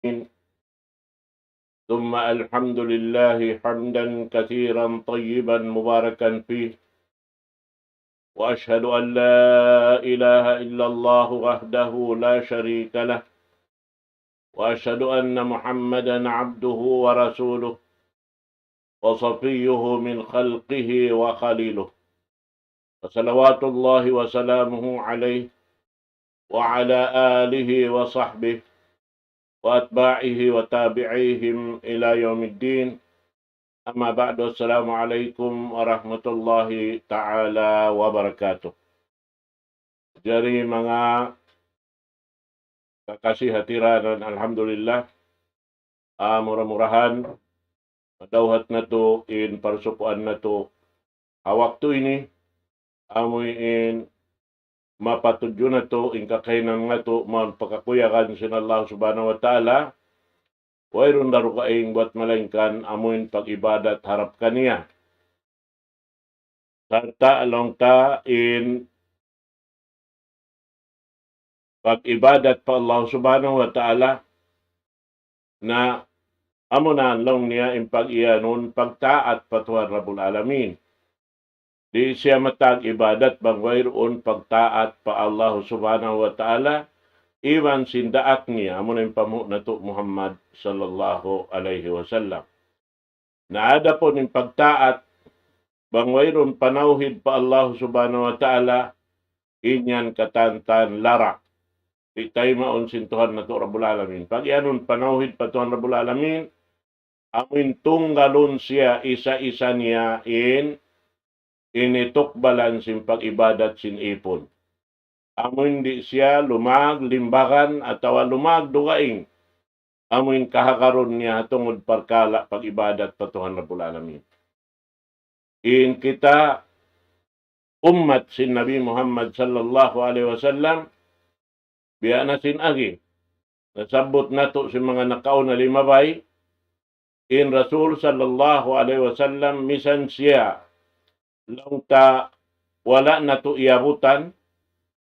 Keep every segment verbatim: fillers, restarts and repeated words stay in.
العالمين. ثم الحمد لله حمدا كثيرا طيبا مباركا فيه. وأشهد أن لا إله إلا الله وحده لا شريك له. وأشهد أن محمدا عبده ورسوله وصفيه من خلقه وخليله. وصلوات الله وسلامه عليه وعلى آله وصحبه وأتباعه وتابعيهم إلى يوم الدين. أما بعد، السلام عليكم ورحمة الله تعالى وبركاته. Jari manga kakasi hatiranan, alhamdulillah. Ah, mura-murahan, madawhat natu' in parsukuan natu' ha waktu ini, amu in mapatudju natu' in kakahinang natu' mawn pakakuyagan sin Allah Subhanahu wa Ta'ala, wayruun da dugaing buat malaingkan amu in pag-ibadat harap kaniya. Sarta' laung ta in pag-ibadat pa Allah Subhanahu wa Ta'ala na amu na laung niya in pag-iyanun pagtaat pa Tuhan Rabbul Alamin. Di' siya matag ibadat bang wayruun pagtaat pa Allah Subhanahu wa Ta'ala iban sin daak niya, amu na in pamuhu' natu' Muhammad sallallahu alayhi wasallam. Na adapun in pagtaat, bang wayruun panawhid pa Allah Subhanahu wa Ta'ala, in yan katantan larak. Di' taymaun sin Tuhan natu' Rabbul Alamin. Pag-iyanun panawhid pa Tuhan Rabbul Alamin, amu in tunggalun siya isa-isa niya in initukbalan sin pag-ibadat sin ipun. Amu in di' siya lumag limbagan atawa lumag dugaing. Amu in kahagarun niya tungud parkala' pag-ibadat pa Tuhan Rabbul Alamin. In kita ummat sin Nabi Muhammad sallallahu alayhi wasallam, biya' na sin agi nasabbut natu' sin manga nakauna limabay, in Rasul sallallahu alayhi wasallam misan siya laung ta wala' natu' iyabutan,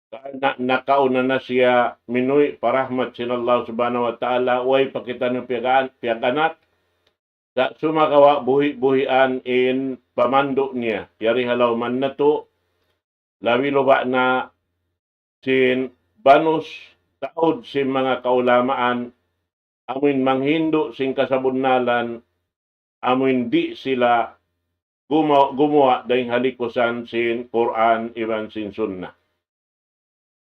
karna' nakauna na siya minuwi' pa rahmat sin Allah Subhanahu wa Ta'ala, way pa kitaniyu piyagaan-, piyag-anak, sa' sumagawa' buhi'-buhian in pamandu' niya. Yari ha lawm natu', labi luba' na sin banus taud sin manga kaulamaan, amuin manghindu' sin kasabunnalan, amuin di' sila guma-, gumuwa' dayn ha likusan sin Qur'an iban sin Sunnah.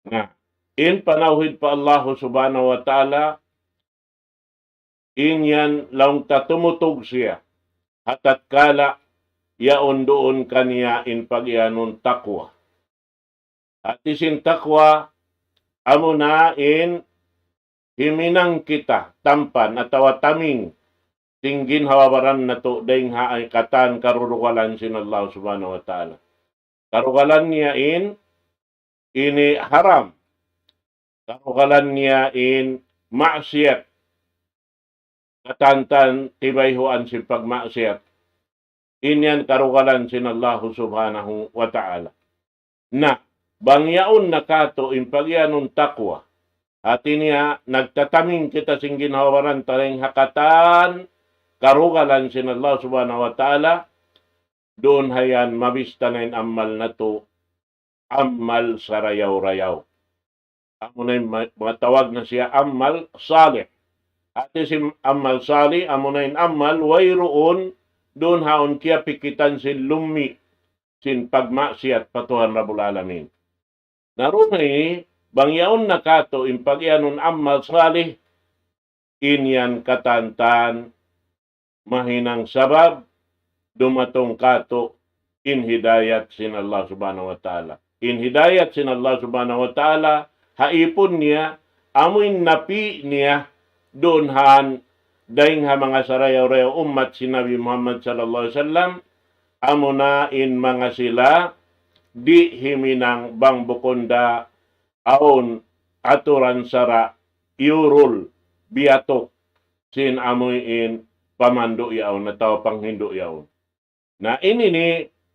Na, in panawhid pa Allahu Subhanahu wa Ta'ala, in yan laung ta tumutug siya, ha tatkala yaun duun kaniya in pag-iyanun taqwa. Hati sin taqwa, amuna in himinang kita tampan atawa taming sin ginhawa-baran natu' dayn ha katan karurugalan sin Allah Subhanahu wa Ta'ala. Karugalan niya in ini haram. Karugalan niya in maksiyat. Katantan tibayhuan sin pagmaksiyat. In yan karugalan sin Allahu Subhanahu wa Ta'ala. Na, bang yaun na katu' in pag-iyanun taqwa. Hati niya, nagtataming kita sin ginhawa-baran ta dayn ha katan karugalan sin Allah Subhanahu wa Ta'ala, duun ha yan mabista na in amal natu', amal sarayaw-rayaw. Amuna in ma-, matawag na siya amal salih. Hati sin amal salih, amuna in amal wayruun duun ha yaun kiyapikitan sin lummi' sin pagmaksiyat pa Tuhan Rabbul Alamin. Na duun ha ini, bang yaun na katu' in pag-iyanun amal salih, in yan katantan mahinang sabab dumatung katu' in hidayat sin Allah Subhanahu wa Ta'ala. In hidayat sin Allah Subhanahu wa Ta'ala, ha ipun niya, amuin napi' niya, duun ha yan, dayn ha manga sarayaw-rayaw ummat sin Nabi Muhammad sallallahu alayhi wasallam, amuna in manga sila, di' himinang bang bukun da awn aturan sara' iyurul biyatuk sin amuin pamandu' yaun atawa panghindu' yaun. Na ini ini,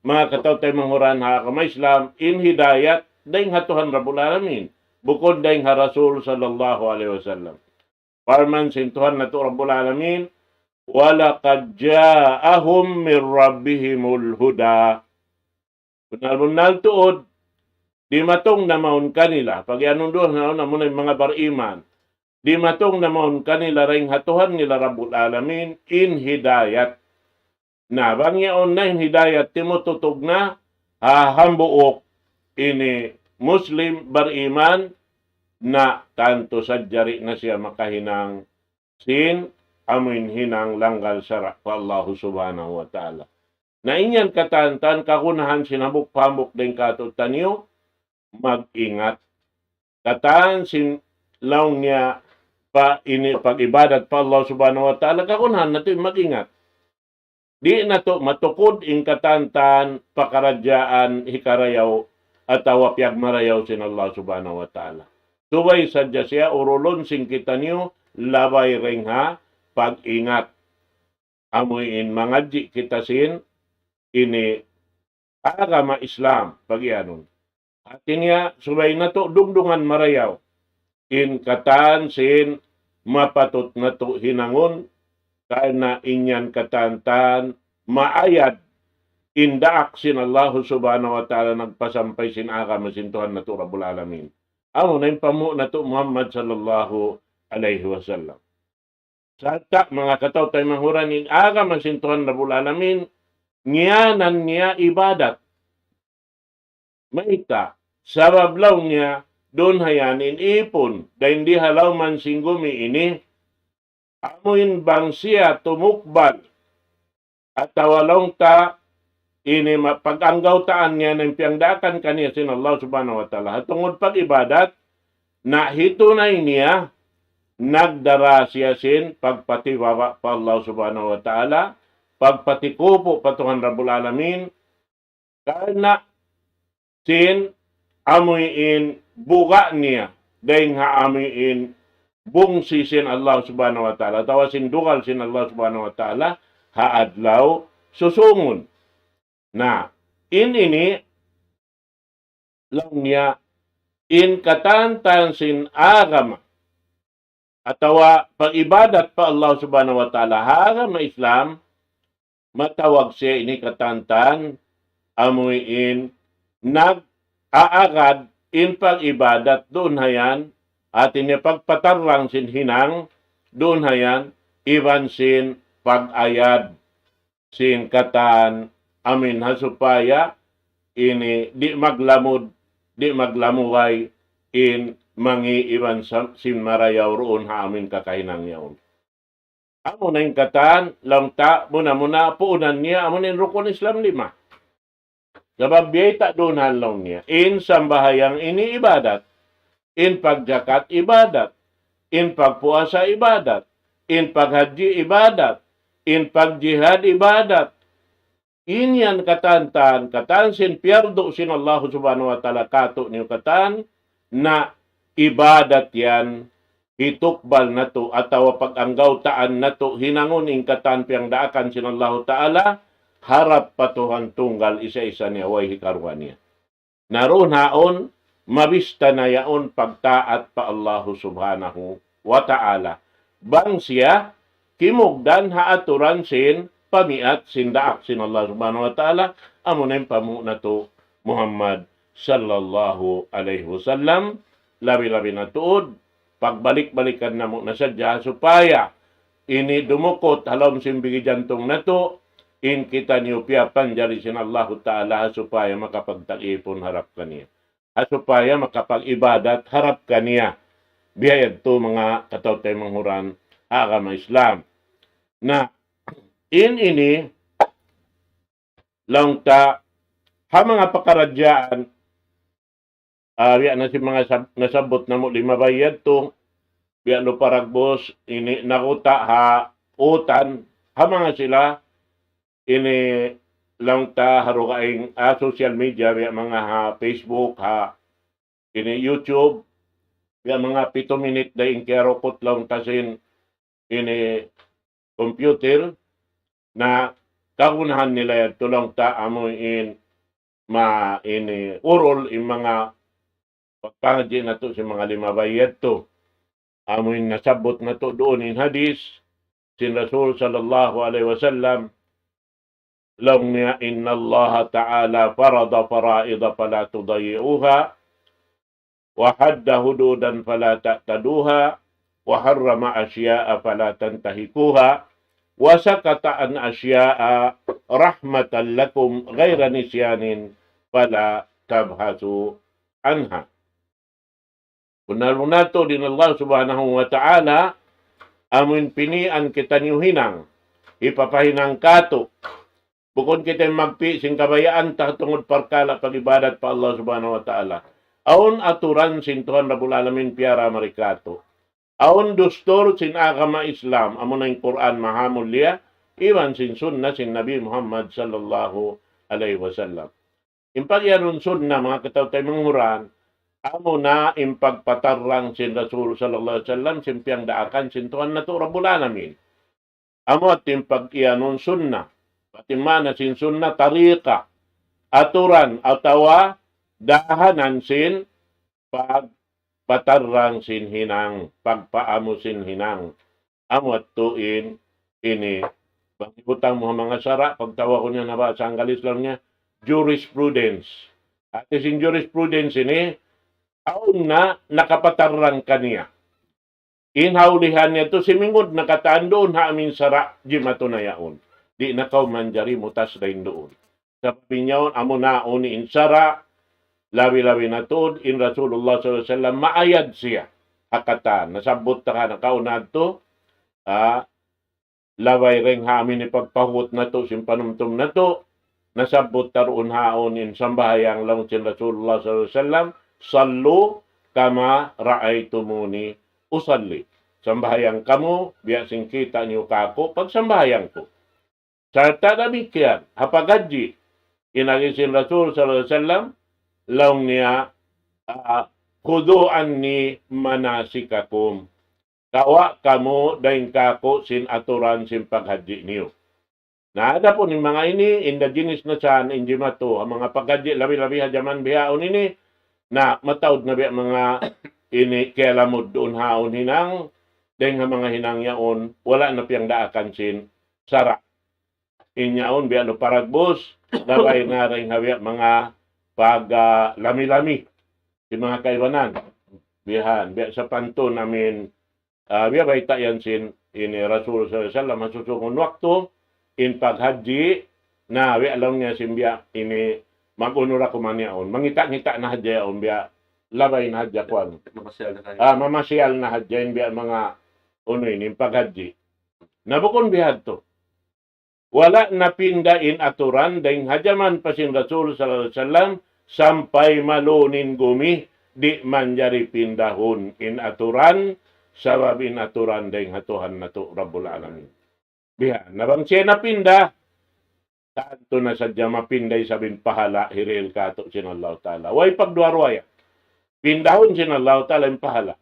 manga kataw-taymanghuran ha agama Islam, in hidayat dayn ha Tuhan Rabbul Alamin, bukun dayn ha Rasul sallallahu alayhi wasallam. Parman sin Tuhan natu' Rabbul Alamin, وَلَقَدْ جَاءَهُمْ مِنْ رَبِّهِمُ الْهُدَى. Bunnal-bunnal tuud, dimatung na mawn kanila, pag-iyanun duun na, na muna in manga bariman, dimatung na mawn kanila dayn ha Tuhan nila Rabbul Alamin, in hidayat. Na bang yaun na in hidayat timututug na ha hambuuk ini Muslim bariman, na tantu sadja di' na siya makahinang sin amuin hinang langgal sara' pa Allahu Subhanahu wa Ta'ala. Na in yan katan-katan kagunahan sin hambuuk-hambuuk dayn kātu'niyu mag-ingat. Katan sin laung niya pa ini pag-ibadat pa Allah Subhanahu wa Ta'ala, kagunahan natu' mag-ingat. Di' natu' matukud in katan-katan pakaradjaan hikarayaw atawa piyagmarayaw sin Allah Subhanahu wa Ta'ala. Subay sadja siya urulun sin kitaniyu labay dayn ha pag-ingat. Amuin mangadji' kita sin ini agama Islam, pag-iyanun. Hati niya, subay natu' dungdungan marayaw in katan sin mapatut natu' hinangun, karna' in yan katan-katan maayad in daak sin Allahu Subhanahu wa Ta'ala nagpasampay sin agama sin Tuhan natu' Rabbul Alamin. Amu na in panghu' natu' Muhammad sallallahu alayhi wasallam. Sarta' manga kataw-taymanghuran, in agama sin Tuhan Rabbul Alamin, ngiyanan niya ibadat. Mayta', sabab laung niya, duun hayan in ipun, dayn di ha lawm sin gumi ini, amuin bang siya tumukbal, atawa laung ta, ini ma-, pag-anggawtaan niya na in piyangdaakan kaniya sin Allah Subhanahu wa Ta'ala. Ha tungud pag-ibadat, na hitunay niya, nagdara siya sin pagpatibaba pa Allah Subhanahu wa Ta'ala, pagpatikupu pa Tuhan Rabbul Alamin, karna' sin amuin buga' niya, dayn ha amuin bungsi sin Allah Subhanahu wa Ta'ala, atawa sin dugal sin Allah Subhanahu wa Ta'ala, ha adlaw susungun. Na, in ini, laung niya, in katan-katan sin agama, atawa pag-ibadat pa Allah Subhanahu wa Ta'ala, ha agama Islam, matawag siya ini katan-katan, amuin nag-aagad in pag-ibadat duun hayan, hati niya pagpatarrang sin hinang duun hayan, iban sin pag-ayad sin katan amuin ha supaya ini di' maglamud, di' maglamugay in mangi' iban sa-, sin marayaw duun ha amuin kakahinang yaun. Amu na in katan, laung ta, muna-muna, puunan niya, amu na in rukun Islam lima. Sabab biyayta' duun ha laung niya. In sambahayang ini ibadat. In pagjakat ibadat. In pagpuasa ibadat. In paghajji ibadat. In pagjihad ibadat. In yan katan-katan, katan sin piyardu sin Allah Subhanahu wa Ta'ala kātu'niyu katan, na ibadat yan, hitukbal natu', atawa pag-anggawtaan natu', hinangun in katan piyangdaakan sin Allahu Ta'ala, harap pa Tuhan tunggal isa-isa niya, way hikaruwa niya. Na duun haun, mabista na yaun pagtaat pa Allahu Subhanahu wa Ta'ala. Bang siya, kimugdan ha aturan sin, pamiat sin daak sin Allah Subhanahu wa Ta'ala, amu na in panghu' natu' Muhammad sallallahu alayhi wasallam, labi-labi na tuud, pagbalik-balikan namu' na sadja supaya ini dumukut ha lawm sin bigi jantung natu', in kitaniyu piyapanjari sin Allahu Ta'ala supaya makapagtag-ipun harap kaniya. Ha supaya makapag-ibadat harap kaniya. Biya' yadtu manga kataw-taymanghuran agama Islam. Na, in ini, laung ta, ha manga pakaradjaan, ah, biya' na sin manga sab-, nasabbut namu' limabay yadtu, biya' Lupa' Dagbus, ini Naguta' ha Utan, ha manga sila, ini laung ta ha dugaing, ah, social media, biya' manga ha Facebook, ha ini YouTube, biya' manga pitu minit da in kiyarukut laung ta sin ini computer, na kagunahan nila yadtu laung ta amu in ma-, ini urul in manga pagpangadji' natu' sin manga limabay yadtu. Amu in nasabbut natu' duun in hadith sin Rasul sallallahu alayhi wasallam, laung niya, إن الله تعالى فرض فرائض فلا تضيعوها، وحد حدودا فلا تعتدوها، وحرم أشياء فلا تنتهكوها، وسكت عن أشياء رحمة لكم غير نسيان فلا تبحثوا عنها. Bunnal-bunnal tuud in Allah Subhanahu wa Ta'ala, amun pinian kitaniyu hinang, hipapahinang katu'. Bukun kita magpi' sin kabayaan ta tungud parkala' pag-ibadat pa Allah Subhanahu wa Ta'ala. Awn aturan sin Tuhan Rabbul Alamin piyara mari katu'. Awn dustur sin agama Islam, amuna in Qur'an maha mulia, iban sin sunna sin Nabi Muhammad sallallahu alayhi wasallam. In pagiyanun sunna, manga kataw-taymanghuran, amuna in pagpatarrang sin Rasul sallallahu alayhi wasallam, sin piyangdaakan sin Tuhan natu' Rabbul Alamin. Amu in pagiyanun sunna. Pati mana sin sunna, tariqa, aturan, atawa dahanan sin pagpatarrang sin hinang, pagpaamu sin hinang. Amu yadtu in ini, bang hibutang mu ha manga sara', pagtawagun niya ha bahasa Anggalis laung niya, jurisprudence. Hati sin jurisprudence ini, awn na nakapatarrang kaniya. In ha ulihan niya tu simingud na katan duun ha amin sara' jimatu na yaun. Di' na kaw manjari mutas dayn duun. Sabab in yaun amuna uni in sara', labi-labi na tuud in Rasulullah sallallahu alayhi wasallam maayad siya. Ha katan, nasabbut ta ka nakauna tu, ah, labay dayn ha amin hipagpahugut natu' sin panumtum natu', nasabbut ta duun ha awn in sambahayang laung sin Rasulullah sallallahu alayhi wasallam, صلوا كما رأيتموني أصلي. Sambahayang kamu, biya' sin kita' niyu kaku', pagsambahayang ku. Sarta' damikkiyan, ha paghajji, in agi sin Rasul sallallahu alayhi wasallam, laung niya, ah, خذوا عني مناسككم. Kawa' kamu dayn kaku' sin aturan sin paghajji niyu. Na, adapun in manga ini, indigenous na sa in jimatu, ha manga paghajji labi-labi ha jaman bihaun ini, na mataud na biya' manga ini kiyalamud duun ha awn hinang, dayn ha manga hinang yaun, wala' na piyangdaakan sin sara'. In yaun biya' lupa dagbus, labay na dayn ha biya' manga pag, ah, lami-lami. Sin manga kaibanan. Bihan, biya' sapantun amin, ah, biya' bayta' yan sin ini Rasul sallallahu alayhi wasallam, ha susungun waktu, in paghajji, na, biya' laung niya sin biya' ini, mag-unu ra kuman yaun. Mangita'-ngita' na hadja yaun, biya' labay na hadja kuwan. Mamasyal na kayo. Ah, mamasyal na hadja in biya' manga, unu ini, in paghajji. Na bukun bihadtu. Wala' napinda in aturan dayn ha jaman pa sin Rasul sallallahu alayhi wasallam sampay malun in gumi, di' manjari pindahun in aturan, sabab in aturan dayn ha Tuhan natu' Rabbul Alamin. Bihan, na bang siya napinda, tantu na sadja mapinda isab in pahala hirihil katu' sin Allah Ta'ala. Way pagduwa-ruwaya. Pindahun sin Allah Ta'ala in pahala.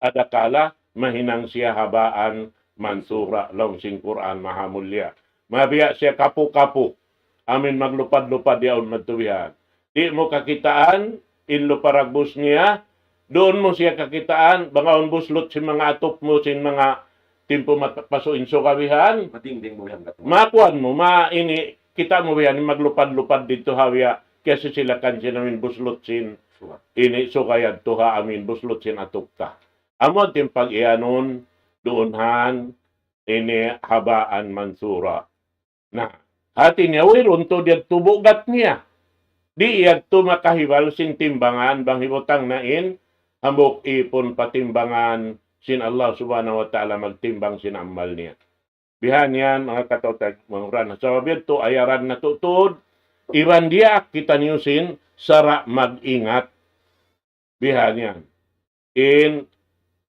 Adakala mahinang siya هباء منثورا laung sin Qur'an maha mulia. Mabiya' siya kapu-kapu. Amin maglupad-lupad yaun madtu bihan. Di' mu kakitaan, in lupa dagbus niya, duun mu siya kakitaan, bang awn buslut sin manga atup mu, sin manga timpu mat-, pasu' in suga bihan. Madingding mu yan, kat-. Makuan mu, ma ini, kita' mu bihan, maglupad-lupad didtu ha biya', kiyasisilakan sin amin buslut sin. Suga. Ini suga yadtu ha amin buslut sin atup ta. Amu in pagiyanun, duun han, ini هباء منثورا. Na, hati niya, wayruun tuud yadtu bugat niya. Di' yadtu makahibal sin timbangan, bang hibutang na in, hambuuk ipun pa timbangan, sin Allah Subhanahu wa Ta'ala magtimbang sin amal niya. Bihan yan, manga kataw-taymanghuran. Sabab yadtu, ayaran natu' tuud, iban diyaak kitaniyu sin, sara' mag-ingat. Bihan yan. In,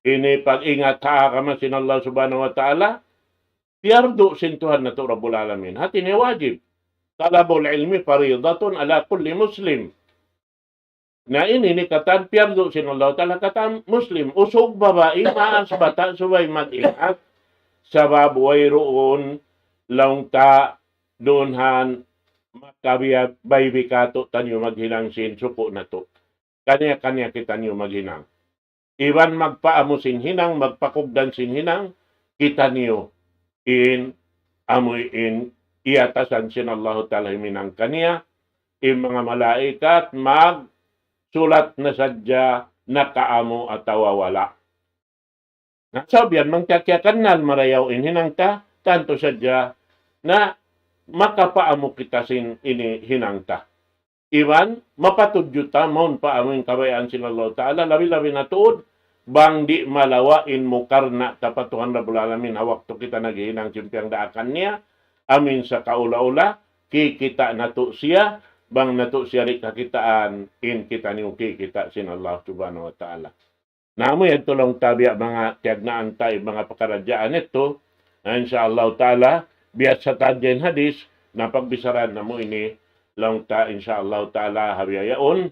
ini pag-ingat ha agama sin Allah Subhanahu wa Ta'ala, piyardu sin Tuhan natu' Rabbul Alamin. Hati niya wajib. طلب العلم فريضة على كل مسلم. Na ini, ini katan piyardu sin Allah Ta'ala katan Muslim. Usug babai, maas bata', subay mag-ingat. Sabab wayruun laung ta duun han makabiya-, baybi katu' taniyu maghinang sin suku' natu'. Kaniya-kaniya kitaniyu maghinang. iban magpaamu sin hinang, magpakugdan sin hinang, kitaniyu in amu in iyatasan sin Allahu Ta'ala himinang kaniya, in manga malaikat magsulat na sadja nakaamu atawa wala'. Na, sabab yan, bang tiyakiyakan na marayaw in hinang ta, tantu sadja na makapaamu kita sin ini hinang ta. Iban, mapatudju ta, mawn pa amu in kabayaan sin Allah Ta'ala, labi-labi na tuud, bang di' malawa' in mukarna' ta pa Tuhan Rabbul Alamin, ha waktu kita naghihinang sin piyangdaakan niya, amu in sa kaula-ula, kikita' natu' siya, bang natu' siya di' kakitaan, in kitaniyu kikita' sin Allah Subhanahu wa Ta'ala. Na amu yadtu laung ta biya' manga tiyagnaan ta in manga pakaradjaan yadtu. Na insya Allah Ta'ala, biya' sa tadja in hadis, na pagbichara namu' ini laung ta insya Allah Ta'ala ha bihaun,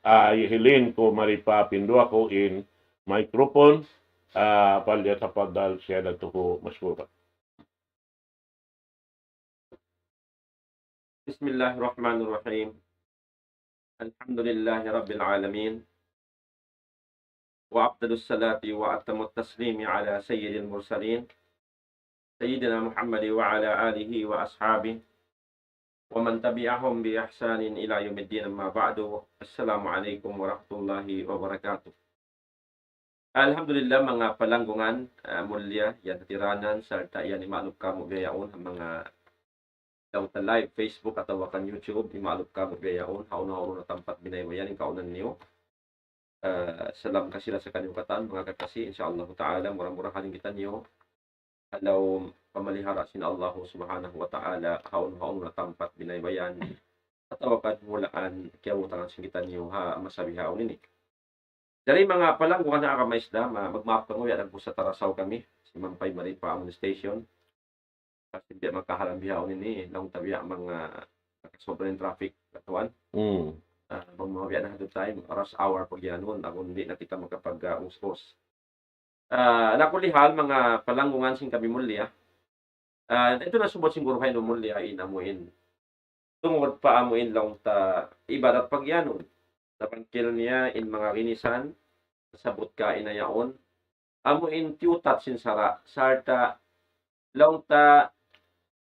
ah, hihilin ku mari pa pinduwa ku in microphone, ah, فليتفضل سيادته مشكورا. بسم الله الرحمن الرحيم. الحمد لله رب العالمين. وأفضل الصلاة وأتم التسليم على سيد المرسلين سيدنا محمد وعلى آله وأصحابه ومن تبعهم بإحسان إلى يوم الدين، أما بعد. السلام عليكم ورحمة الله وبركاته. Alhamdulillah, manga palanggungan, ah, mulia, yan hatiranan, sarta' yan imalup kamu bihaun, manga daw ta live Facebook atawa kan YouTube, imalup kamu bihaun, hawnu-hawnu na tampat binaybayan in kaunan niyu. Ah, salam kasi ra sa kaniyu katan, manga kakasi, insya Allah Ta'ala, mura-murahan kitaniyu ha lawm pamalihara sin Allah Subhanahu wa Ta'ala, hawnu-hawnu na tampat binaybayan, atawa kan hulaan, kiyabutangan sin kitaniyu ha masa bihaun ini. Jari manga palanggungan ha agama Islam, ah, magmaap kamu, ya, nagpusa tarasaw kami, simampay mari pa amun station. Kasi biya' makahalan bihaun ini, laung ta biya' manga, ah, sobra in traffic, katuan. Hmm. Ah, bang mga biya' na hatu time, rush hour pagyanun, amun di' na kita makapag, ah, usbos. Ah, ala kulli hal, manga palanggungan sin kami mulia. Ah, yadtu na subut sin guru hain mulia in amu in. Tungud pa amu in laung ta ibadat pagyanun. Sabangkil niya in manga ginisan, sabut ka inayaun. Amu in tiyutat sin sara', sarta' laung ta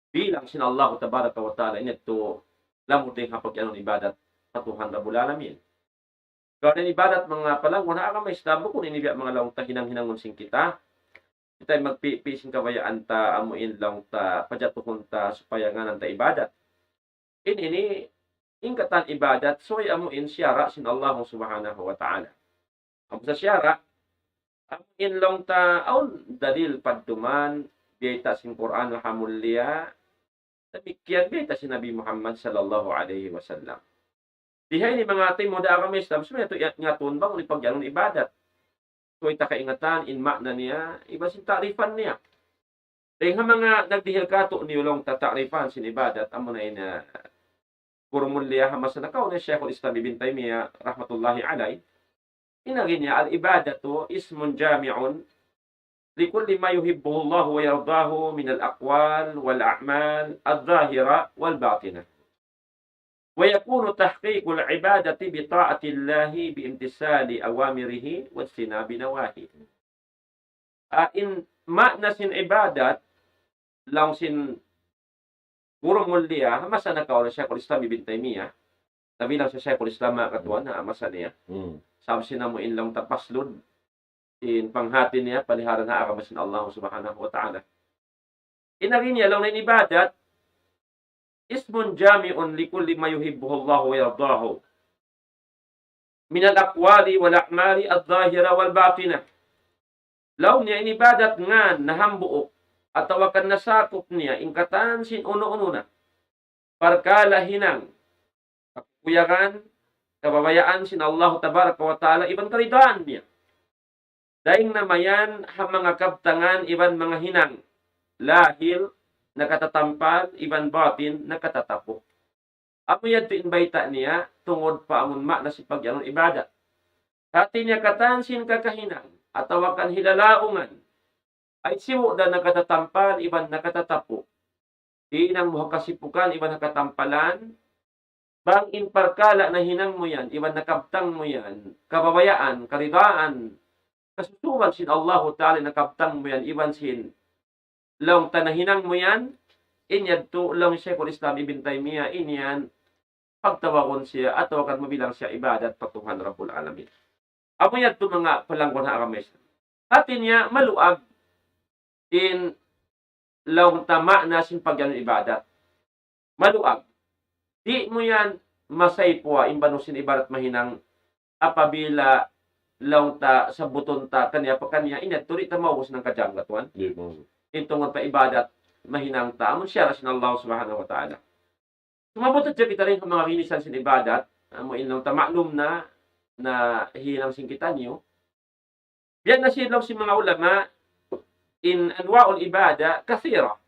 bilang sin Allah Tabaraka wa Ta'ala, ini tu lamud dayn ha pagyanun ibadat pa Tuhan Rabbul Alamin. Karna' in ibadat manga palanggungan ha agama Islam, bukun ini biya' manga laung ta hinang-hinangun sin kita. Kita magpipi sin kabayaan ta amu in laung ta pajatuhun ta supaya ngānan ta ibadat. In ini, in katan ibadat, subay amu in siyara' sin Allah Subhanahu wa Ta'ala. Amu sa siyara', amu in laung ta awn dalil padduman, biyayta' sin Qur'an ha mulia, damikkiyan biyayta' sin Nabi Muhammad sallallahu alayhi wasallam. Di ha ini manga timuda agama Islam, subay natu' ya-, ngatun bang unu in pagyanun ibadat. Subay ta kaingatan in ma'na niya, iban sin ta'rifan niya. Dayn ha manga nagdihil kātu'niyu laung ta ta'rifan sin ibadat, amuna in, ah, guru mulia ha masa nakauna, Shaykhul Islam Ibn Taymiyyah rahmatullahi alayh. In agi niya, العبادة اسم جامع لكل ما يحبه الله ويرضاه من الأقوال والأعمال الظاهرة والباطنة. ويكون تحقيق العبادة بطاعة الله بامتثال أوامره واجتناب نواهيه. Ah, in ma'na sin ibadat, laung sin guru mulia, ha masa nakauna Shaykhul Islam Ibn Taymiyyah, tabi laung sin Shaykhul Islam manga katuan, ha masa niya. Hmm. Sabab sin amu in laung ta paslud, in panghati niya, paliharan ha agama sin Allah Subhanahu wa Ta'ala. In agi niya laung niya in ibadat, اسم جامع لكل ما يحبه الله ويرضاه من الأقوال والأعمال الظاهرة والباطنة. Laung niya in ibadat ngan na hambuuk, atawa kan nasakup niya, in katan sin unu-unu na parkala' hinang, kakuyagan, kababayaan sin Allah Tabaraka wa Ta'ala, iban karidaan niya. Dayn na mayan ha manga kabtangan iban manga hinang lahil nakatatampal iban batin nakatatapuk. Amu yadtu in bayta' niya tungud pa amun ma'na sin pagyanun ibadat. Hati niya katan sin kakahinang atawa kan hilalaungan, ay sibu' da nakatatampal iban nakatatapuk. Hinang mu ha kasipukan iban ha katampalan, bang in parkala' nahinang mu yan, iban nakabtang mu yan, kababayaan, karidaan, kasusuran sin Allahu Ta'ala nakabtang mu yan, iban sin laung ta nahinang mu yan, in yadtu laung Shaykhul Islam Ibn Taymiyyah, in yan pagtawagun siya atawa kan mabilang siya ibadat pa Tuhan Rabbul Alamin. Amu yadtu manga palangguan ha agama Islam. Hati niya maluag in laung ta maana sin pagyan ibadat. Maluag. Di' mu yan masaypuwa in banu sin ibadat mahinang apabila laung ta sabbutun ta kaniya pa kaniya, in yadtu di' ta maubus in kajangga tuwan. Di' maubus. In tungud pa ibadat mahinang ta, amun siyara sin Allah Subhanahu wa Ta'ala. Sumabut hadja kita dayn ha manga ginisan sin ibadat, amu in laung ta maklum na, na hinang sin kitaniyu. Biya' na sin laung sin manga ulama, in anwa'ul ibadah kathira.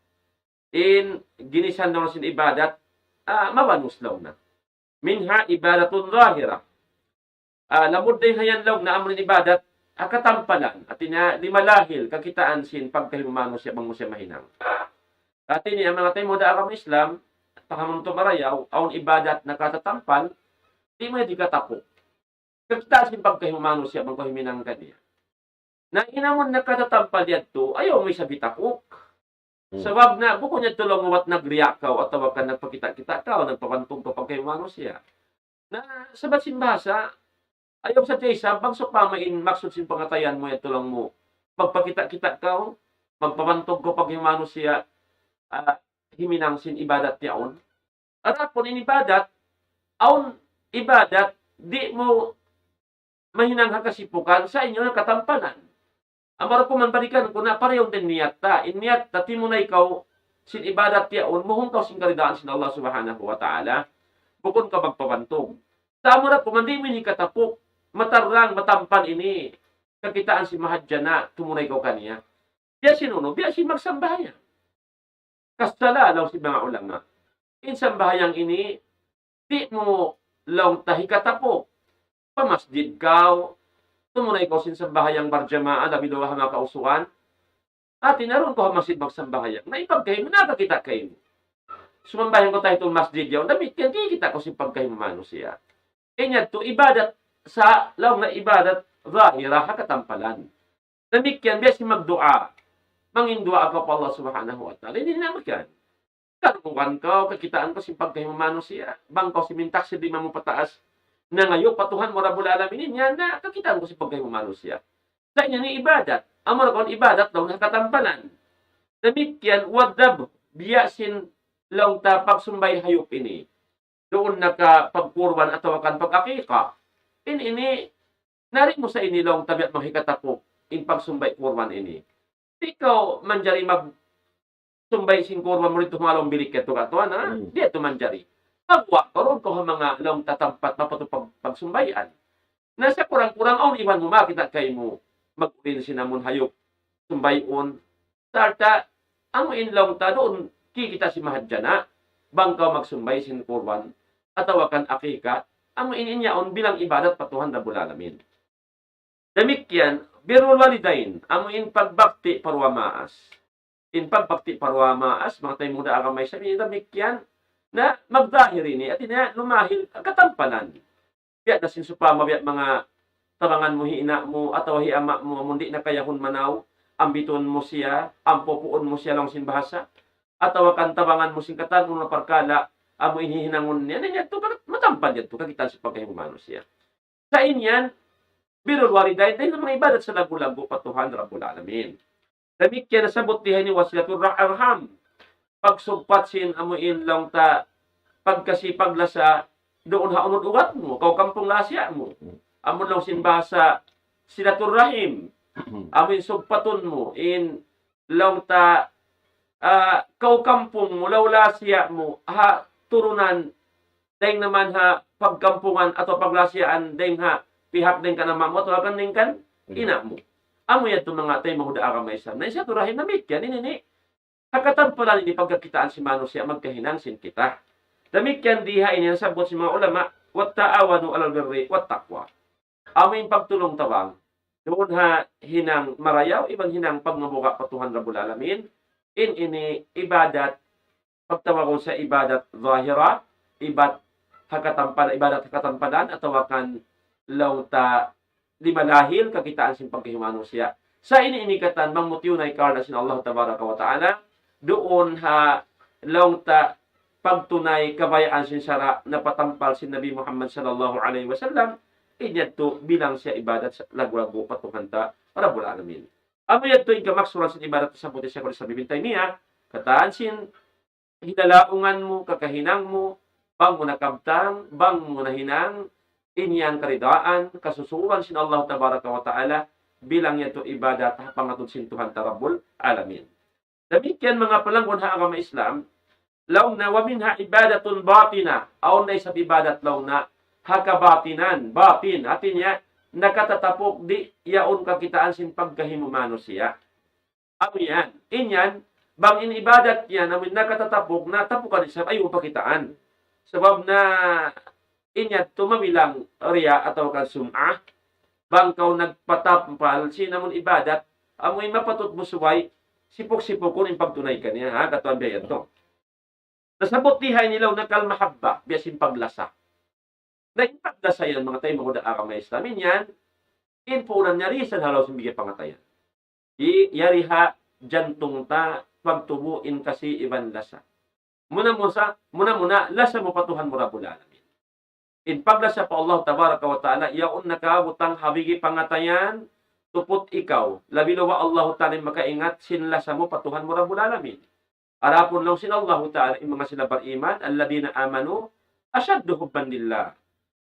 In ginisan laung sin ibadat, ah, mabanus laung na. Minha ibadatun zahira. Ah, lamud dayn ha yan laung na amun ibadat, ah, katampalan. Hati niya, di' malahil kakitaan sin pagkahi manusiya' bang mu siya mahinang. Hati niya, manga taymanghud ha agama Islam, pahamun tu marayaw, awn ibadat na katatampal, di' mu di' katapuk. Kakitaan sin pagkahi manusiya' bang kaw himinang kaniya. Na in amun na katatampal yadtu, ayaw mu isab hitapuk. Hmm. Sabab na, bukun yadtu laung mu bat nagriya' kaw, atawa kan nagpakita'-kita' kaw, nagpabantug kaw pagkahi manusiya'. Na, sabab sin bahasa, ayaw sadja isab, bang sawpama in maksud sin pangatayan mu yadtu laung mu, magpakita'-kita' kaw, magpabantug kaw pagkahi manusiya', ah, himinang sin ibadat yaun. Adapun in ibadat, awn ibadat, di' mu mahinang ha kasipukan, sa' in yaun ha katampalan. Amura ku man balikan ku na parehun da in niyat ta. In niyat ta timunay kaw sin ibadat yaun, muhun kaw sin karidaan sin Allah Subhanahu wa Ta'ala. Bukun kaw magpabantug. Sa' amura ku man di' mu ini katapuk, matarrang, matampal ini, kakitaan sin mahadjana', tumunay kaw kaniya. Biya' sin unu, biya' sin magsambahayang. Kasala, laung sin manga ulama. In sambahayang ini, di' mu laung ta hikatapuk. Pa masjid kaw, tumunay kaw sin sambahayang barjamaah, labi lawa ha manga kausugan. Hati niya duun kaw ha masjid magsambahayang. Na in pagkahi mu, nakakita' kaymu. Sumambahayang kaw ta ha masjid yaun, damikkiyan kikita' kaw sin pagkahi mu manusiya'. In yadtu ibadat sa' laung na ibadat zahira ha katampalan. Damikkiyan biya' sin magduwaa. Manginduwaa kaw pa Allah Subhanahu wa Ta'ala. Ini na damikkiyan. Karungugan kaw, kakitaan kaw sin pagkahi mu manusiya'. Bang kaw simintak sin lima mu pataas. Nangayu' pa Tuhan mu Rabbul Alamin, in yan na kakitaan kaw sin pagkahi mu manusiya'. Sa' in yan ibadat. Amura kaw ibadat laung na ha katampalan. Damikkiyan, wadab, biya' sin laung ta pagsumbay hayup ini. Duun na ka pagkurban atawa kan pag-aqiqa. In ini, nari mu sa ini laung ta biya' manghikatapuk in pagsumbay kurban ini. Di' kaw manjari magsumbay sin kurban mu didtu ha manga lawm bilik yadtu katuan, ha? Hmm. Di' yadtu manjari. Pagwa, karuun kaw ha manga laung ta tampat mapatut pag-, pagsumbayan. Na sa' kurang-kurang awn iban mu makakita' kaymu mag-urin sin amun hayup sumbayun. Sarta', amu in laung ta duun, kikita' sin mahadjana', bang kaw magsumbay sin kurban, atawa kan aqiqa, amu in in yaun bilang ibadat pa Tuhan Rabbul Alamin. Damikkiyan, birrul walidain, amu in pagbakti pa duwa maas. In pagbakti pa duwa maas, manga taymanghud ha agama Islam, in damikkiyan, na magzahir ini, hati niya lumahil, katampalan. Biya' na sin sawpama, biya' manga tabangan mu hi ina' mu, atawa hi ama' mu, amun di' na kayahun manaw, ambitun mu siya, ampupuun mu siya laung sin bahasa, atawa kan tabangan mu sin katan unu na parkala', amu in hihinangun niya, na niya tu, matampal yan tu, kakitaan sin pagkahi mu manusiya'. Sa' in yan, birrul walidain, dayn ha manga ibadat salaggu'-laggu' pa Tuhan Rabbul Alamin. Damikkiyan nasabbut di ha ini wasilatul ra-, arham. Pagsugpat sin amu in laung ta pagkasi paglasa duun ha unud-ugat mu, kaw kampung lasiya mu. Amu laung sin bahasa silatul rahim. Amu in sugpatun mu, in laung ta, ah, kaw kampung mu, laung lasiya mu, ha turunan, dayn naman ha pagkampungan atawa paglasiyaan, dayn ha pihak dayn kan ama' mu atawa kan dayn kan ina' mu. Amu yadtu manga taymanghud ha agama Islam. Na in silatul rahim damikkiyan ini, ini, ha katampalan ini pagkakitaan sin manusiya' magkahinang sin kita. Damikkiyan di ha ini nasabbut sin manga ulama, وتعاونوا على البر والتقوى. Amu in pagtulung-tabang duun ha hinang marayaw, iban hinang pagmabuga' pa Tuhan Rabbul Alamin. In ini ibadat, pagtawagun sa ibadat zahira, ibat ha katampal-, ibadat ha katampalan, atawa kan laung ta limalahil kakitaan sin pagkahi manusiya'. Sa' ini, ini katan bang mu tiyunay karna' sin Allah Tabaraka wa Ta'ala, duun ha laung ta pagtunay kabayaan sin sara' napatampal sin Nabi Muhammad sallallahu alayhi wasallam, in yadtu bilang siya ibadat sa-, laggu'-laggu' pa Tuhan ta Rabbul Alamin. Amu yadtu in kamaksuran sin ibadat tasabut hi Shaykhul Islam Ibn Taymiyyah, katan sin hinalaungan mu, kakahinang mu, bang mu nakabtang, bang mu nahinang, in yan karidaan, kasusuran sin Allah Tabaraka wa Ta'ala, bilang yadtu ibadat ha pangatud sin Tuhan ta Rabbul Alamin. Damikkiyan manga palanggun ha agama Islam, laung na ومنها عبادة باطنة, awn na isab ibadat laung na ha kabatinan, batin, hati niya, nakatatapuk di' yaun kakitaan sin pagkahi mu manusiya'. Amu yan. In yan, bang in ibadat yan, amu in nakatatapuk na tapukan isab, ayaw pakitaan. Sabab na in yadtu mabilang riya atawa kan sum'ah, bang kaw nagpatampal sin amun ibadat, amu in mapatut mu subay, sipuk-sipukun in pagtunay kaniya, ha, katuan biya' yadtu. Nasabut di ha ini laung na كالمحبة, biya' sin paglasa. Na in paglasa yan, manga taymanghud ha agama Islam, in yan, in puunan niya risan ha lawm sin bigi pangatayan. Di, yari ha jantung ta, pagtubu in kasi iban lasa. Muna-muna, muna-muna, lasa mu pa Tuhan mu Rabbul Alamin. In paglasa pa Allah Tabaraka wa Ta'ala, yaun nakabutang ha bigi pangatayan, tuput ikaw, labi lawa Allah Ta'ala in makaingat sin lasa mu pa Tuhan mu Rabbul Alamin. Adapun laung sin Allahu Ta'ala, in manga sila bariman, الذين آمنوا أشد حبا لله.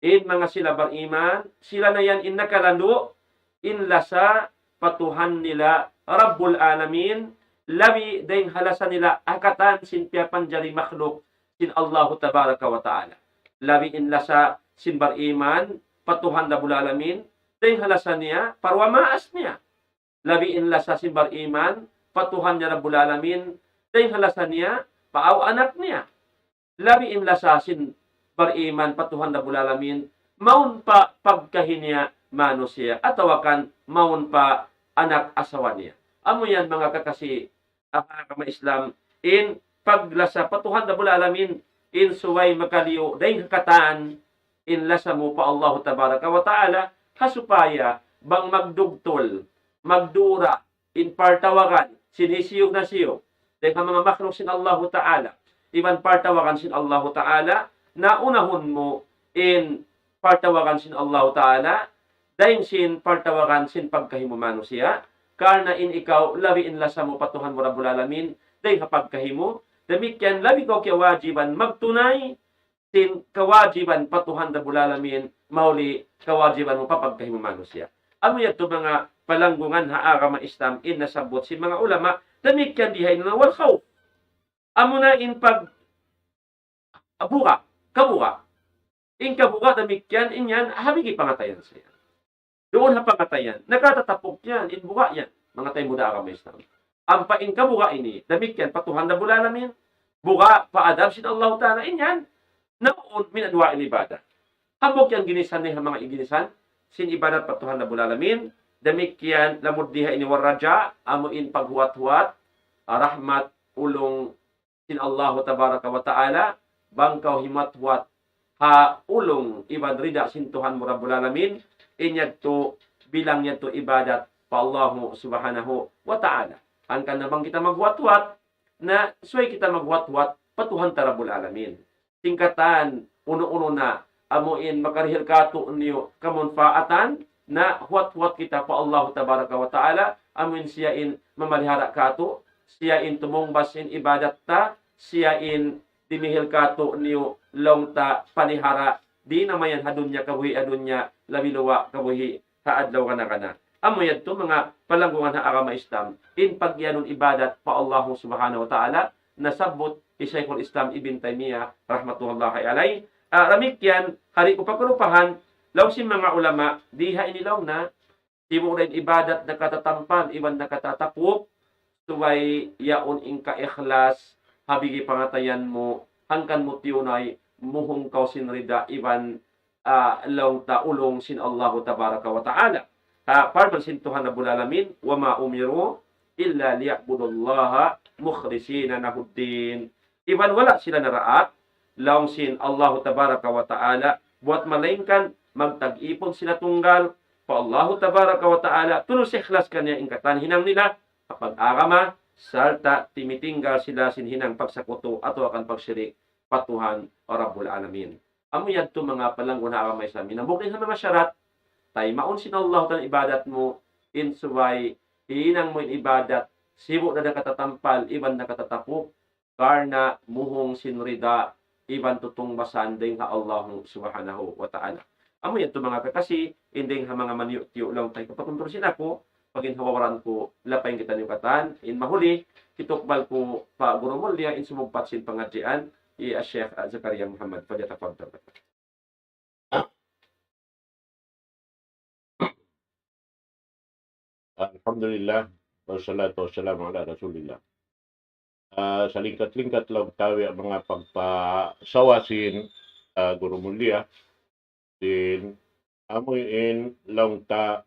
In manga sila bariman, sila na yan in nakalandu', in lasa pa Tuhan nila Rabbul Alamin, labi dayng ha lasa nila ha katan sin piyapanjari makhluk sin Allahu Tabaraka wa Ta'ala. Labi in lasa sin bariman pa Tuhan Rabbul Alamin, dayng ha lasa niya pa duwa maas niya. Labi in lasa sin bariman pa Tuhan niya Rabbul Alamin, dayng ha lasa niya pa aw anak niya. Labi in lasa sin bariman pa Tuhan Rabbul Alamin, mawn pa pagkahi niya manusiya', atawa kan mawn pa anak asawa niya. Amu yan manga kakasi ha agama Islam, in paglasa pa Tuhan Rabbul Alamin, in subay makaliyu dayng ha katan, in lasa mu pa Allahu Tabaraka wa Ta'ala, ha supaya bang magdugtul, magdura, in partawagan, sin hisiyu-siyu, dayng ha manga makhluk sin Allahu Ta'ala, iban partawagan sin Allahu Ta'ala, na unahun mu in partawagan sin Allahu Ta'ala, dayng sin partawagan sin pagkahi mu manusiya', karna' in ikaw, labi in lasa mu pa Tuhan mu Rabbul Alamin, dayng ha pagkahi mu, damikkiyan labi kaw kiyawajiban magtunay, sin kawajiban pa Tuhan Rabbul Alamin, mahuli kawajiban mu pa pagkahi mu manusiya'. Amu yadtu manga palanggungan ha agama Islam, in nasabbut sin manga ulama, damikkiyan di ha ini na والخوف. Amu na in pag-, buga', kabuga'. In kabuga' damikkiyan, in yan, ha bigi pangatayan siya. Duun ha pangatayan, nakatatapuk yan, in buga' yan. Manga taymanghud ha agama Islam. Ampa in kabuga' ini, damikkiyan pa Tuhan Rabbul Alamin, buga' pa adab sin Allahu Ta'ala, in yan, نوع من أنواع العبادة. Hambuuk yan ginisan niya ha manga ginisan sin ibadat pa Tuhan Rabbul Alamin, damikkiyan lamud di ha ini والرجاء, amu in paghuwat-huwat, ah, rahmat, ulung sin Allahu Tabaraka wa Ta'ala, bang kaw himuwat-huwat ha ulung iban rida sin Tuhan mu Rabbul Alamin, in yadtu bilang yadtu ibadat pa Allahu Subhanahu wa Ta'ala. Hangkan na bang kita maghuwat-huwat, na subay kita maghuwat-huwat pa Tuhan ta Rabbul Alamin. Sin katan, unu-unu na, amu in makarihil kātu'niyu kamunpaatan, na huwat-huwat kita pa Allahu Tabaraka wa Ta'ala, amu in siya in mamalihara' kātu', siya in tumungbas sin ibadat ta, siya in dimihil kātu'niyu laung ta palihara', di' na mayan ha dunya kabuhi' ha dunya, labi luwa' kabuhi' ha adlaw gana-gana. Amu yadtu manga palanggungan ha agama Islam, in pag'iyanun ibadat pa Allahu Subhanahu wa Ta'ala, nasabbut hi Shaykhul Islam Ibn Taymiyyah rahmatullahi alayh. Ah, damikkiyan, di' ku pagkalupahan, laung sin manga ulama, di ha ini laung na, sibu' da in ibadat nakatatampal, iban nakatatapuk, subay yaun in kaikhlas, ha bigi pangatayan mu, hangkan mu tiyunay, muhung kaw sin rida, iban, ah, laung ta ulung sin Allahu Tabaraka wa Ta'ala. Ah, parman sin Tuhan Rabbul Alamin, وما أمروا إلا ليعبدوا الله مخلصين له الدين. Iban wala' sila naraak, laung sin Allahu Tabaraka wa Ta'ala, buwat malaingkan magtag-ipun sila tunggal, pa Allahu Tabaraka wa Ta'ala, tulus ikhlas kaniya in katan hinang nila, ha pag-agama, sarta' timitinggal sila sin hinang pagsakutu atawa kan pagsirik pa Tuhan Rabbul Alamin. Amu yadtu manga palanggun ha agama Islam. Hinambuk in ha manga sharat, taymaun sin Allah Ta'ala ibadat mu, in subay hinang mu in ibadat, sibu' da nakatatampal, iban nakatatapuk, karna' muhung sin rida, iban tutungbasan dayn ha Allah Subhanahu wa Ta'ala. Amu yadtu manga kakasi, in dayn ha manga maniyu'-tiyu' laung ta hikapatuntur sin aku, pag'in ha wawaran ku, lapay in kitaniyu katan, in mahuli, kitukbal ku pa guru mulliya, in sumugpat sin pangadjian, hi Sheikh Zakaria Muhammad, falyatafaddal. Alhamdulillah, wassalatu wassalamu ala Rasulillah. Ah, salingkat-lingkat laung ta biya' manga pagpasawa sin, ah, guru mulliya, sin amu in laung ta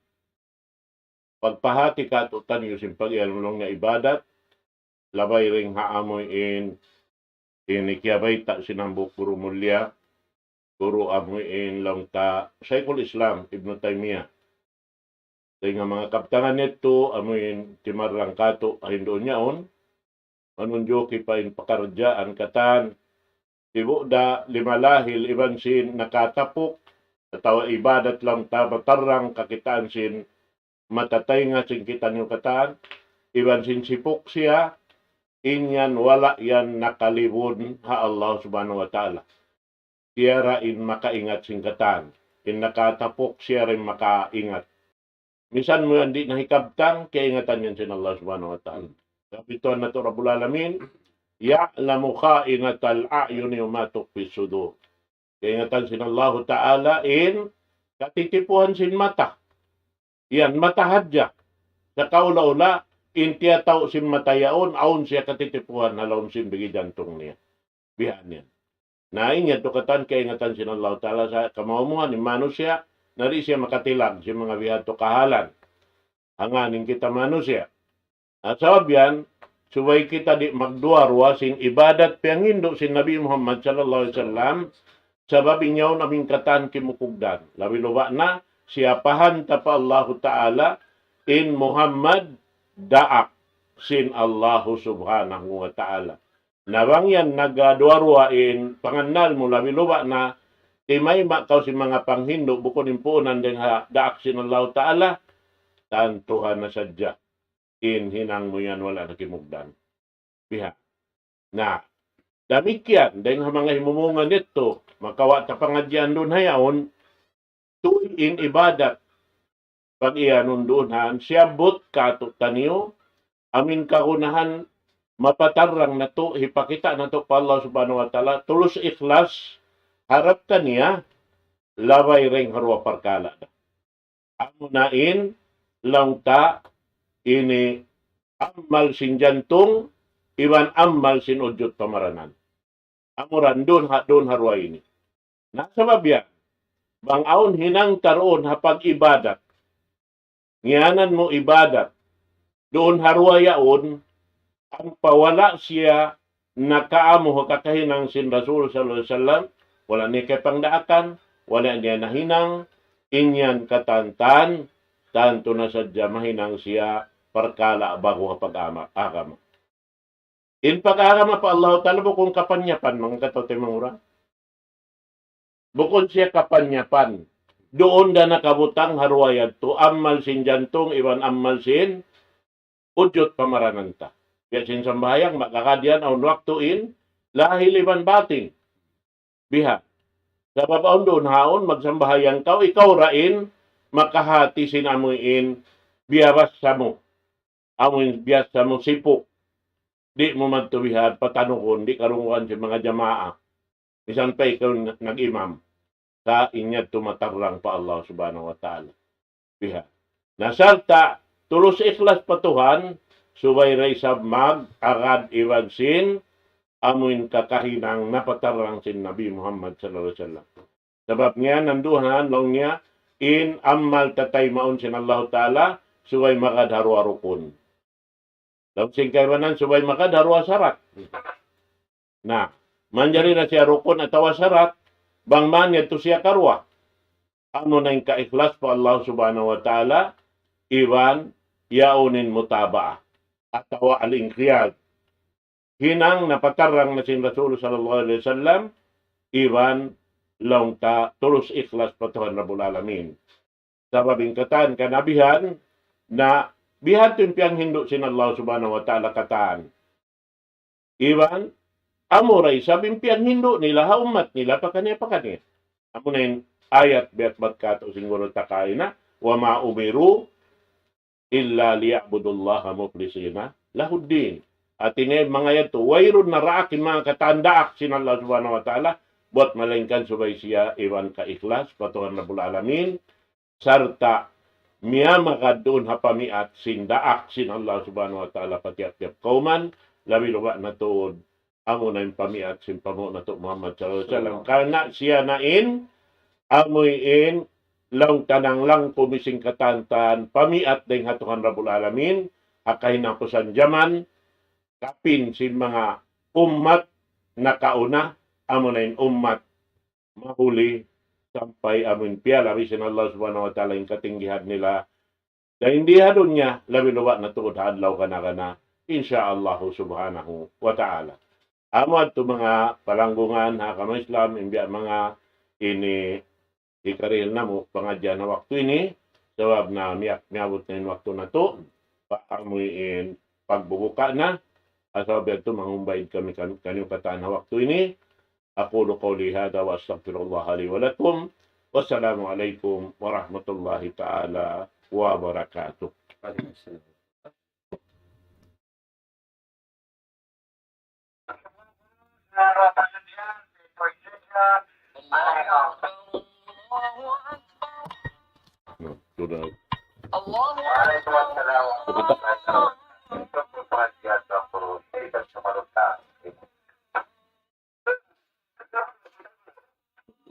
pagpahati kātu'niyu sin pag-iyanun laung niya ibadat, labay dayn ha amu in, in kiyabayta' sin hambuuk guru mulliya, guru amu in laung ta Shaykhul Islam Ibn Taymiyyah. Dayn ha manga kabtangan yadtu, amu in timarrang kātu' ha hinduun yaun, manunjuki pa in pakaradjaan katan, sibu' da lima lahil iban sin nakatapuk, atawa ibadat laung ta matarrang kakitaan sin mata taynga sin kitaniyu katan, iban sin sipuk siya, in yan wala' yan nakalibun ha Allah Subhanahu wa Ta'ala. Siya ra in makaingat sin katan. In nakatapuk siya ra in makaingat. Misan mu yan di' na hikabtang, kaingatan yan sin Allah Subhanahu wa Ta'ala. Sabab in Tuhan natu' Rabbul Alamin, يعلم خائنة الأعين وما تخفي الصدور. Kaingatan sin Allahu Ta'ala in katitipuhan sin mata. Yan, mata hadja. Sa' kaula-ula, in tiyatau sin mata yaun, awn siya katitipuhan ha lawm sin bigi jantung niya. Bihan yan. Na in yadtu katan kaingatan sin Allahu Ta'ala sa' kamaumuhan in manusiya', na di' siya makatilag sin manga bihan tu kahalan. Hangkan in kita manusiya'. Na sabab yan, subay kita di' magduwa-ruwa sin ibadat piyanghindu' sin Nabi Muhammad sallallahu alayhi wasallam, sabab in yaun amu in katan kimukugdan. Labi-labi na, siyapahan ta pa Allahu Ta'ala, in Muhammad daak sin Allahu Subhanahu wa Ta'ala. Na bang yan nagduwa-ruwa in pangannal mu labi-labi na, timayma' kaw sin manga panghindu', bukun in puunan dayn ha daak sin Allahu Ta'ala, tantuhan na sadja. In hinang mu yan wala' na kimugdan. Biha. Na, damikkiyan, dayn ha manga himumungan yadtu, makawa' ta pangadjian duun ha yaun, tuy in ibadat, pag-iyanun duun han, siyabbut kātu'niyu, amu in kagunahan mapatarrang natu', hipakita' natu' pa Allah Subhanahu wa Ta'ala, tulus ikhlas, harap kaniya, labay dayn ha duwa parkala'. Amuna in laung ta ini amal sin jantung, iban amal sin ujud pamaranan. Amura in duun ha, duun ha duwa ini. Na sabab yan, bang awn hinang ta duun ha pag-ibadat, ngiyanan mu ibadat, duun ha duwa yaun, ampa wala' siya nakaamu ha kakahinang sin Rasul sallallahu alayhi wasallam, wala' niya kiyapangdaakan, wala' niya nahinang, in yan katan tantu na sadja mahinang siya parkala' ba'gu ha pag-ama-, agama. In pag-agama pa Allahu Ta'ala bukun kapanyapan, manga kataw-taymanghuran. Bukun siya kapanyapan. Duun da nakabutang ha duwa yadtu, amal sin jantung, iban amal sin ujud pamaranan ta. Biya' sin sambahayang, magkakadian awn waktu in, lahil iban batin. Biha. Sabab awn duun haun, magsambahayang kaw, ikaw ra in, makahati sin amu in, biyabassa mu. Amu in biyassa mu sipu'. Di' mu madtu bihan patanugun, di' karungugan sin manga jamaa. Misan pa ikaw nag-, nag-imam. Sa' in yadtu matarrang pa Allah Subhanahu wa Ta'ala. Biha. Na sarta', tulus ikhlas pa Tuhan, subay da isab mag-agad iban sin, amu in kakahinang napatarrang sin Nabi Muhammad sallallahu alayhi wasallam. Sabab niya, nanduhan, laung niya, in amal tataymaun sin Allahu Ta'ala, subay magad ha duwa rukun. Laung sin kaibanan, subay magad ha duwa sarat. Na, manjari na siya rukun atawa sarat, bang man yadtu siya karuwa. amuna in kaikhlas pa Allah Subhanahu wa Ta'ala, iban yaun in mutaba'ah, atawa al-inqiyad. Hinang napatarrang na sin Rasul sallallahu alayhi wasallam, iban laung ta tulus ikhlas pa Tuhan Rabbul Alamin. Sabab in katan kanabihan na bihan tu in piyanghindu' sin Allah Subhanahu wa Ta'ala katan. Iban, amura isab in piyanghindu' nila ha ummat nila pakaniya-pakaniya. Amuna in ayat biya' bat katu' sin guru ta kaina, وما أمروا إلا ليعبدوا الله مخلصين له الدين. Hati niya manga yadtu, wayruun naraak in manga katan daak sin Allah Subhanahu wa Ta'ala, buat malaingkan subay siya iban kaikhlas pa Tuhan Rabbul Alamin, sarta' miyamagad duun ha pamiat sin daak sin Allah Subhanahu wa Ta'ala pa tiyap-tiyap kawman, labi-labi na tuud amuna in pamiat sin panghu' natu' Muhammad sallallahu alayhi wasallam. Karna' siya na in, amu in, laung ta nanglang kumising katantan, pamiat dayn ha Tuhan Rabbul Alamin, ha kahinapusan jaman, kapin sin manga ummat nakauna, amuna in ummat mahuli sampay amu in piyalabi sin Allah Subhanahu wa Ta'ala in katinggihan nila. Dayn di ha dunya, labi-labi na tuud ha adlaw kana-kana, insya Allah Subhanahu wa Ta'ala. Amu yadtu manga palanggungan ha agama Islam, in biya' manga ini hikarihil namu' pangadjian ha waktu ini, sabab na miya-, miyabut na in waktu natu', pa amu in pagbubuka na, sabab yadtu mangumbaid kami kan-, kaniyu katan ha waktu ini, أقول قولي هذا وأستغفر الله لي ولكم. والسلام عليكم ورحمة الله تعالى وبركاته.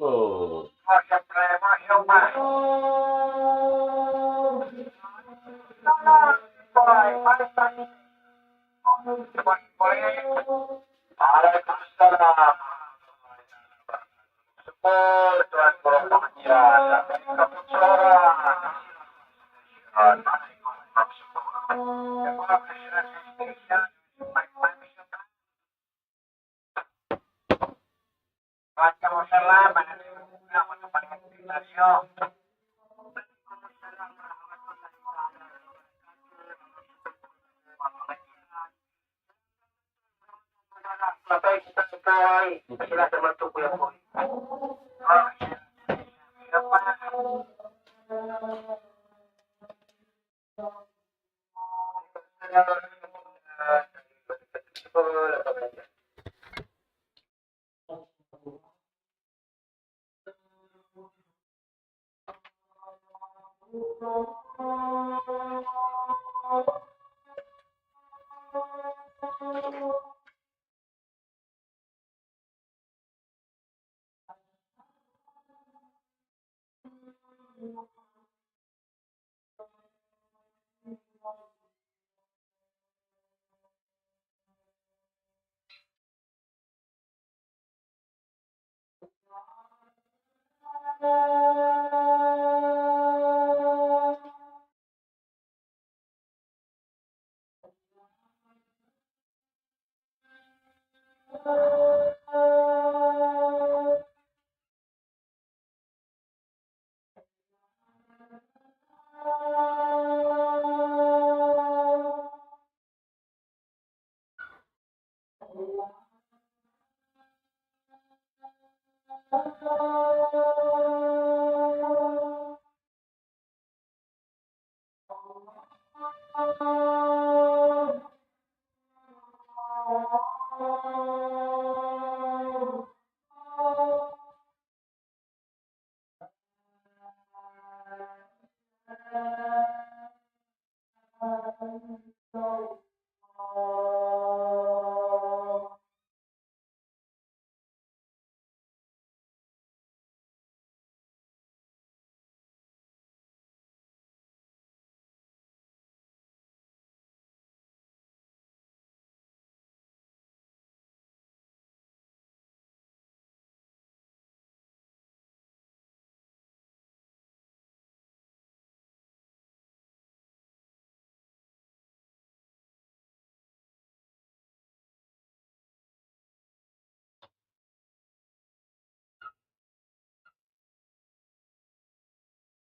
Oh.